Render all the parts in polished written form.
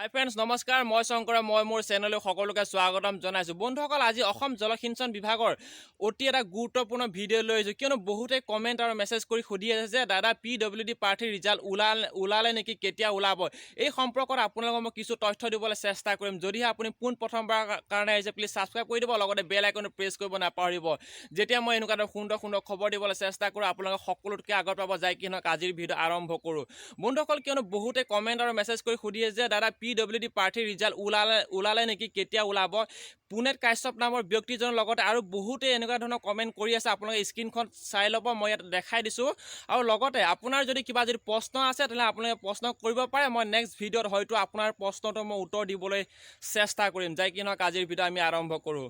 হাই friends, নমস্কাৰ। মই শংকৰে মই মোৰ চেনেললৈ সকলোকে স্বাগতম জনাইছোঁ। বন্ধুসকল, আজি অসম জলসিঞ্চন বিভাগৰ অতি এটা গুৰুত্বপূৰ্ণ ভিডিঅ' লৈ আহিছোঁ, কিয়নো বহুতে কমেণ্ট আৰু মেছেজ কৰি সুধি আছে যে দাদা, পিডব্লিউ ডি প্ৰাৰ্থীৰ ৰিজাল্ট ওলালে নেকি, কেতিয়া ওলাব? এই সম্পৰ্কত আপোনালোকক মই কিছু তথ্য দিবলৈ চেষ্টা কৰিম। যদিহে আপুনি পোনপ্ৰথমবাৰৰ কাৰণে আহিছে, প্লিজ ছাবস্ক্ৰাইব কৰি দিব, লগতে বেল আইকনটো প্ৰেছ কৰিব নাপাহৰিব। যেতিয়া মই এনেকুৱা এটা সুন্দৰ সুন্দৰ খবৰ দিবলৈ চেষ্টা কৰোঁ, আপোনালোকে সকলোতকৈ আগত পাব। যায় কি নহওক, আজিৰ ভিডিঅ' আৰম্ভ কৰোঁ। বন্ধুসকল, কিয়নো বহুতে কমেণ্ট আৰু মেছেজ কৰি সুধি আছে যে দাদা, পিডব্লিউ ডি প্ৰাৰ্থীৰ ৰিজাল্ট ওলালে নেকি, কেতিয়া ওলাব? পুনেত কাশ্যপ নামৰ ব্যক্তিজনৰ লগতে আৰু বহুতে এনেকুৱা ধৰণৰ কমেণ্ট কৰি আছে। আপোনালোকে স্ক্ৰীণখন চাই ল'ব, মই ইয়াত দেখাই দিছোঁ। আৰু লগতে আপোনাৰ যদি কিবা যদি প্ৰশ্ন আছে, তেনেহ'লে আপোনালোকে প্ৰশ্ন কৰিব পাৰে। মই নেক্সট ভিডিঅ'ত হয়তো আপোনাৰ প্ৰশ্নটো মই উত্তৰ দিবলৈ চেষ্টা কৰিম। যাই কি নহওক, আজিৰ ভিডিঅ' আমি আৰম্ভ কৰোঁ।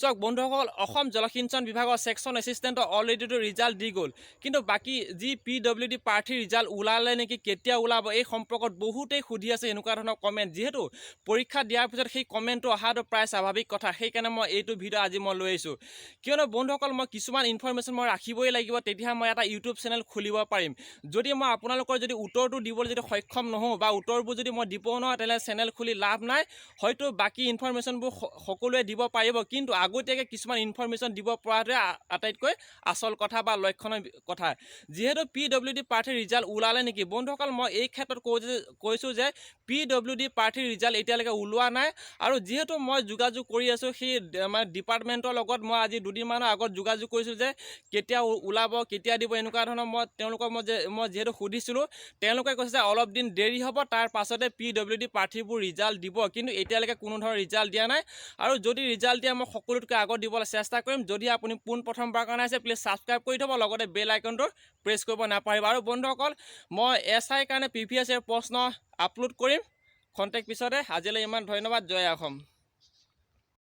চাওক বন্ধুসকল, অসম জলসিঞ্চন বিভাগৰ ছেকশ্যন এছিষ্টেণ্টৰ অলৰেডিটো ৰিজাল্ট দি গ'ল, কিন্তু বাকী যি পিডব্লিউ ডি প্ৰাৰ্থীৰ ৰিজাল্ট ওলালে নেকি, কেতিয়া ওলাব, এই সম্পৰ্কত বহুতেই সুধি আছে এনেকুৱা ধৰণৰ কমেণ্ট। যিহেতু পৰীক্ষা দিয়াৰ পিছত সেই কমেণ্টটো অহাটো প্ৰায় স্বাভাৱিক কথা, সেইকাৰণে মই এইটো ভিডিঅ' আজি মই লৈ আহিছোঁ। কিয়নো বন্ধুসকল, মই কিছুমান ইনফৰমেশ্যন মই ৰাখিবই লাগিব, তেতিয়াহে মই এটা ইউটিউব চেনেল খুলিব পাৰিম। যদি মই আপোনালোকৰ যদি উত্তৰটো দিবলৈ যদি সক্ষম নহওঁ বা উত্তৰবোৰ যদি মই দিব নোৱাৰোঁ, তেনেহ'লে চেনেল খুলি লাভ নাই। হয়তো বাকী ইনফৰমেশ্যনবোৰ সকলোৱে দিব পাৰিব, কিন্তু আগতীয়াকৈ কিছুমান ইনফৰমেশ্যন দিব পৰাটোৱে আটাইতকৈ আচল কথা বা লক্ষণৰ কথা। যিহেতু পিডব্লিউ ডি প্ৰাৰ্থীৰ ৰিজাল্ট ওলালে নেকি, বন্ধুসকল, মই এই ক্ষেত্ৰত কওঁ যে কৈছোঁ যে পিডব্লিউ ডি প্ৰাৰ্থীৰ ৰিজাল্ট এতিয়ালৈকে ওলোৱা নাই। আৰু যিহেতু মই যোগাযোগ কৰি আছোঁ সেই মানে ডিপাৰ্টমেণ্টৰ লগত, মই আজি দুদিনমানৰ আগত যোগাযোগ কৰিছোঁ যে কেতিয়া ওলাব, কেতিয়া দিব, এনেকুৱা ধৰণৰ মই তেওঁলোকক মই যিহেতু সুধিছিলোঁ, তেওঁলোকে কৈছে যে অলপ দিন দেৰি হ'ব, তাৰ পাছতে পিডব্লিউ ডি প্ৰাৰ্থীবোৰ ৰিজাল্ট দিব। কিন্তু এতিয়ালৈকে কোনো ধৰণৰ ৰিজাল্ট দিয়া নাই। আৰু যদি ৰিজাল্ট দিয়ে, মই সকলোতকৈ আগত দিবলৈ চেষ্টা কৰিম। যদি আপুনি পোনপ্ৰথমবাৰ কাৰণে আছে, প্লিজ ছাবস্ক্ৰাইব কৰি থ'ব, লগতে বেল আইকনটো প্ৰেছ কৰিব নাপাহৰিব। আৰু বন্ধুসকল, মই এছ আইৰ কাৰণে প্ৰিভিয়াছ ইয়েৰ প্ৰশ্ন আপলোড কৰিম খন্তেক পিছতে। আজিলৈ ইমান, ধন্যবাদ। জয় অসম।